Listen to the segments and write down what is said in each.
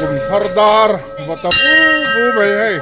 Kum thar dar va ta vu vu mai hei.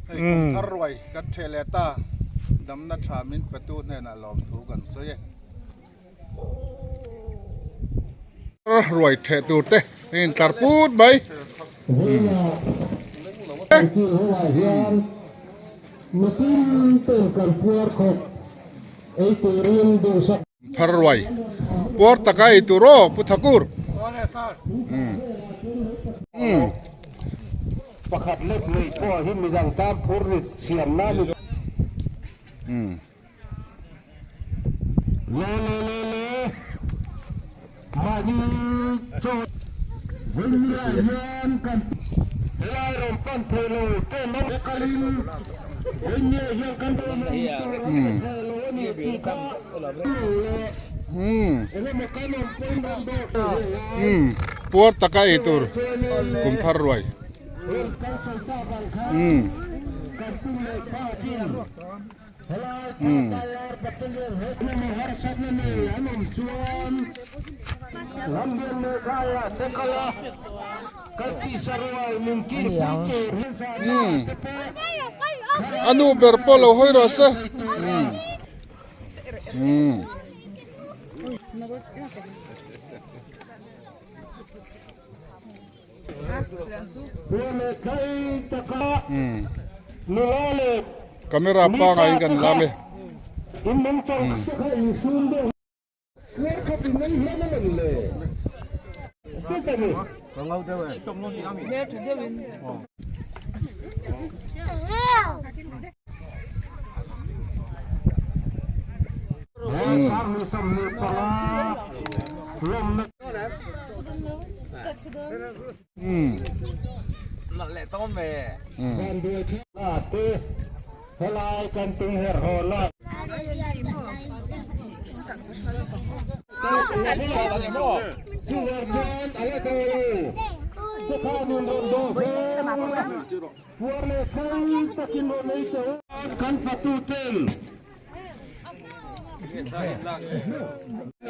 Hei kum thar ruai kan theh leh ta, damna tha min petu hnenah lawmthu kan sawi e. Ruai theh tur te a intlar put mai. Thar ruai puar taka ei tur aw Pu Thakur. Pakhat lek nei pawh hi midang tan phurrit siamna a ni. Le le le le mahni chaw Vawimia hian kan helai rawn pan thei lo pawh awm kalin Vawimia hian kan rawn awm thei lo a ni tih kha le engemaw kan awm pawhin rawn dawr thei lai Puar taka ei tur kum thar ruai. Rawn kal sawi tak ang khan kan tum leh pa chin. Helai Khatayar Battalion he harsatna nei an awm chuan Lamlian leh Gaia te kal a, kan tisa ruai min kirpui tur hi te pawh A nu ber pawh lo hawi rawh se. Camera pangai in kan lam e.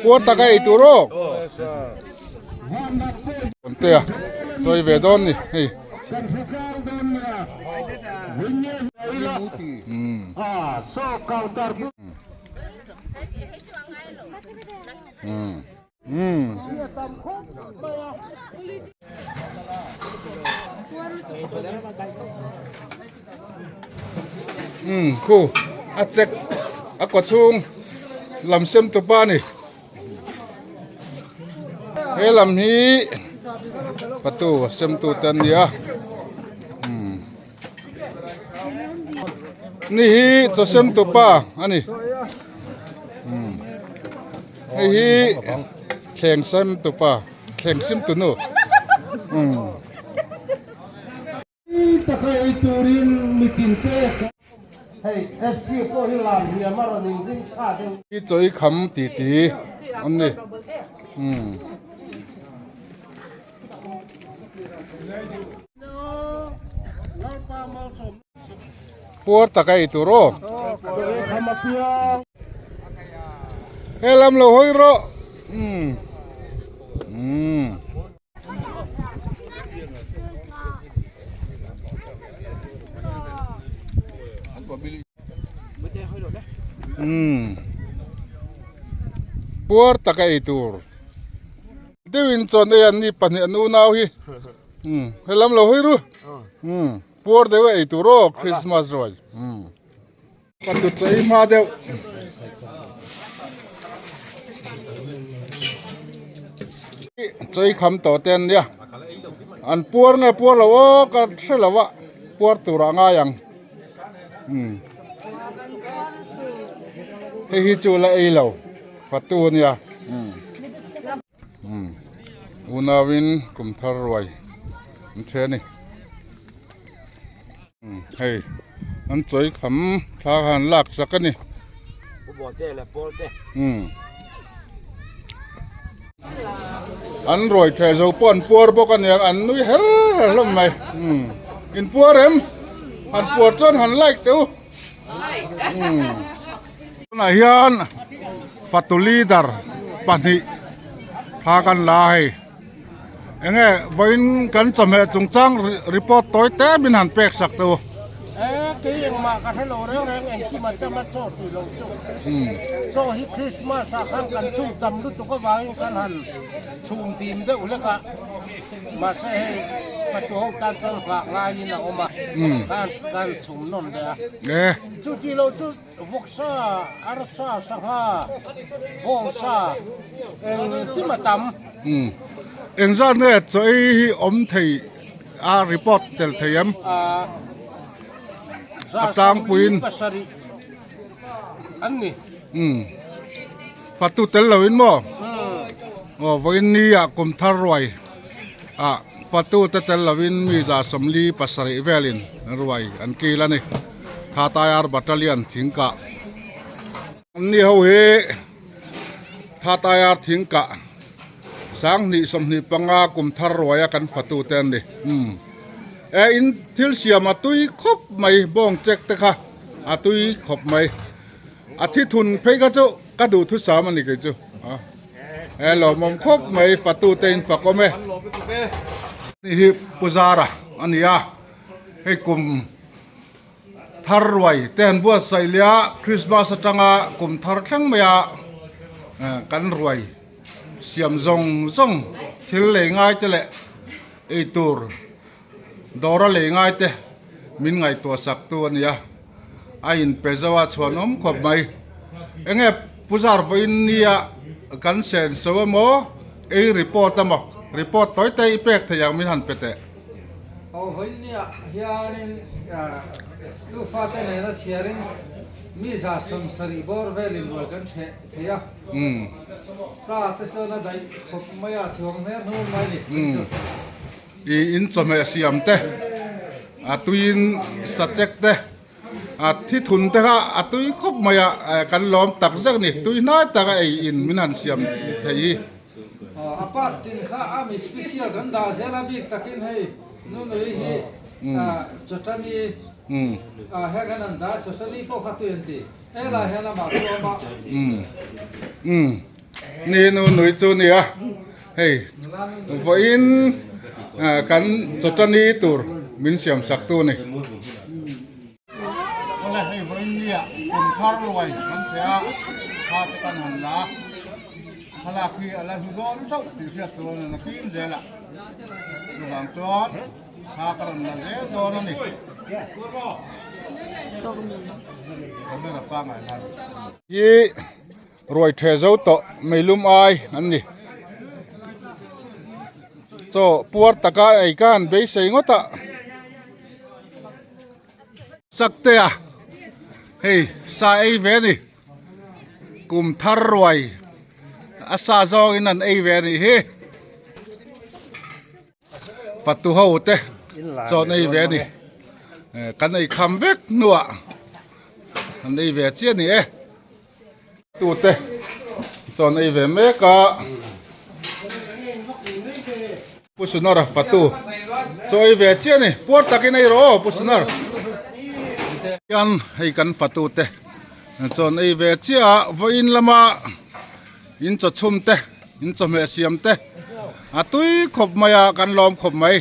Puar taka ei tur aw Tea sawi ve dawn ni hei Umm. Umm. Umm khu a chek a kaw chhung lam sem tupa a ni. He lam hi patu a sem tu te an ni a umm ni hi chaw sem tupa a ni umm hei hi thleng sem tupa thleng sim tunu umm. Taka ei turin mitin te hei FC pawh hi lam hliam a rawn inring sa deuh. I chawi kham ti ti an ni. Umm. Puar taka ei tur aw. He lam lo hawi rawh. Umm. Umm. Umm puar taka ei tur deuhin chuan hei an ni pahnih an unau hi umm helam lo hawi ru umm puar deuh a ei tur aw christmas ruai umm. Ka tut chaw ei hma deuh. Chaw ei kham tawh te an nia. An puar nge puar lo aw ka hre lo a puar tur ah ngai ang. Umm. Hei hi chu la ei lo fatu a nia. Umm. Umm. Unauin kum thar ruai an the a ni. Hei an chawi kham thla kha an lak chak a ni an ruai theh zo pawh an puar bawk a niang an nui her her hlawm mai in puar em han puar chuan han like teh u tunah hian fatu leader pahnih thla kan la a hei. Enge vawiin kan chawhmeh chungchang report tawi te min han pek sak teh u. E kei engmah ka hre lo reng reng engkim an tam a chaw tih lo chu. Chaw hi Christmas ah khan kan chhum tam lutuk avangin kan han chhum dim deuh hlek a, mahse hei fatu ho tan chuan nghah ngaiin a awm a, kan kan chhum nawn leh a. Chu tih lo chu. Vawksa, arsa, sangha, bawngsa engkim a tam. Umm. Engzat nge chaw ei hi awm thei a report tel thei em? A tlangpuiin. Pasarih an ni. Umm. Fatu tel lo in maw? Umm. Aw vawiin ni ah kum thar ruai ah fatu te tel lo in mi 47 velin ruai an kil a ni. Thataiar Battalion thingkah an ni ho hi Thataiar thingkah 2025 kum thar ruaia kan fatu te an ni umm e in thil siam a tui khawp mai bawng chek te kha a tui khawp mai a thi thun phei kha chu ka duh thusam a ni kei chu a e lawmawm khawp mai fatu te in fak awm e ni hi Puzara a ni a hei kum. Thar ruai te an buatsaih leh a, Christmas atanga kum thar thleng mai a kan ruai siam zawng zawng thil lei ngai te leh eitur dawra lei ngai te min ngaihtuah sak tu a ni a, a inpe zo a chhuan awm khawp mai. Enge Puzar vawiin nia kan senso emaw ei report emaw report tawi te i pek thei ang min han pe teh. Aw vawinia hianin tu fate nena chhiarin mi 70 bawr velin rual kan ṭheh thei a, sa te chuan a daih khawp mai a, chuang hmer hnur mai ni tih chu. I in chawhmeh siam te, a tuiin sachek te, a thithun te kha a tui khawp mai a, kan lawm tak zek a ni, tui hnai taka ei in min han siam thei hi. A part tin kha a mi special kan dah zel a bik takin hei Nunui hi Chawtani heng hian an dah a Chawtani pawh kha tui an ti helai hian amah chu a awm a. Ni Nunui chu nia hei vawiin kan Chawtani tur min siam sak tu ni. Awle hei vawiin nia kum thar ruai kan pe a tha te kan han la. Thlalak hi a la hlu dawn chauh tih hriat tur a ni nakin zel a, chuvang chuan thla ka rawn la zel dawn a ni. Camera pangngai hlan. Hi ruai the zo tawh meilum ai an ni. Chaw puar taka ei ka han beisei ngawt a. Saktea hei sa ei ve a ni. Kum thar ruai a sa zawngin an ei ve a nih hi. Patu ho te chawn ei ve a ni. Kan ei kham vek hnuah an ei ve chiah a ni e. Tute chawn ei ve mek a. Pu Sunar fatu chaw ei ve chiah a ni. Puar takin ei rawh aw Pu Sunar. Hian hei kan fatu te chawn ei ve chiah a vawiin lama in chaw chhum te in chawhmeh siam te a tui khawp mai a kan lawm khawp mai.